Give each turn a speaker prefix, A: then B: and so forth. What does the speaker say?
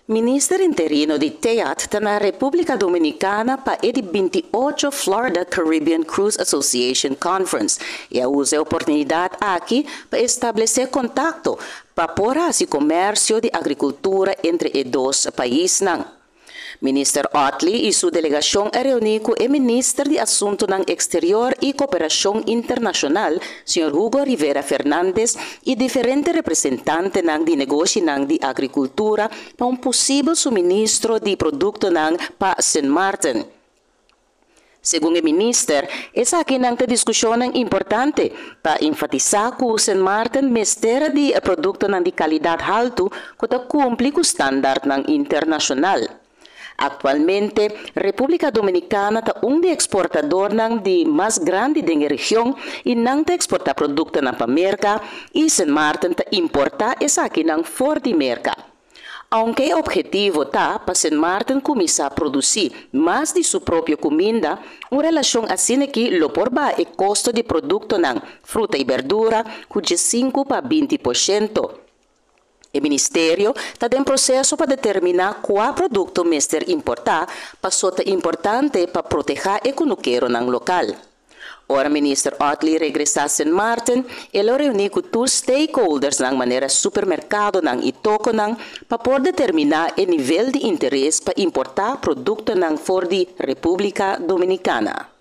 A: Minister interino di TEAT ta na Republica Dominicana pa e di 28 Florida Caribbean Cruise Association Conference y a usa e oportunidad aki pa establece contacto pa por haci comercio di agricultura entre e dos paisnan. Minister Otley y su delegacion a reuni cu e Minister di Asuntonan Exterior y Cooperacion Internacional, señor Hugo Rivera Fernandez, y diferente representantenan di negoshinan di agricultura pa un posibel suministro di productonan pa Sint Maarten. Segun e minister, esakinan ta discusionnan importante pa enfatisa cu Sint Maarten mester di productonan di calidad halto cu ta cumpli cu standardnan internacional. Actualmente, Republica Dominicana ta un di e exportadornan di mas grandi den e region y nan ta exporta productonan pa Merca y Sint Maarten ta importa esakinan for di Merca. Aunke e obhetivo ta pa Sint Maarten cuminsa produci mas di su propio cuminda, un relacion asina aki lo por baha e costo di productonan, fruta y berdura, cu di 5 pa 20%. E ministerio ta den proceso pa determina cua producto mester importa, paso ta importante pa proteha e cunukeronan local. Ora Minister Otley regresa Sint Maarten, e lo reuni cu tur stakeholdersnan manera supermercadonan y tokonan pa por determina e nivel di interes pa importa productonan for di Republica Dominicana.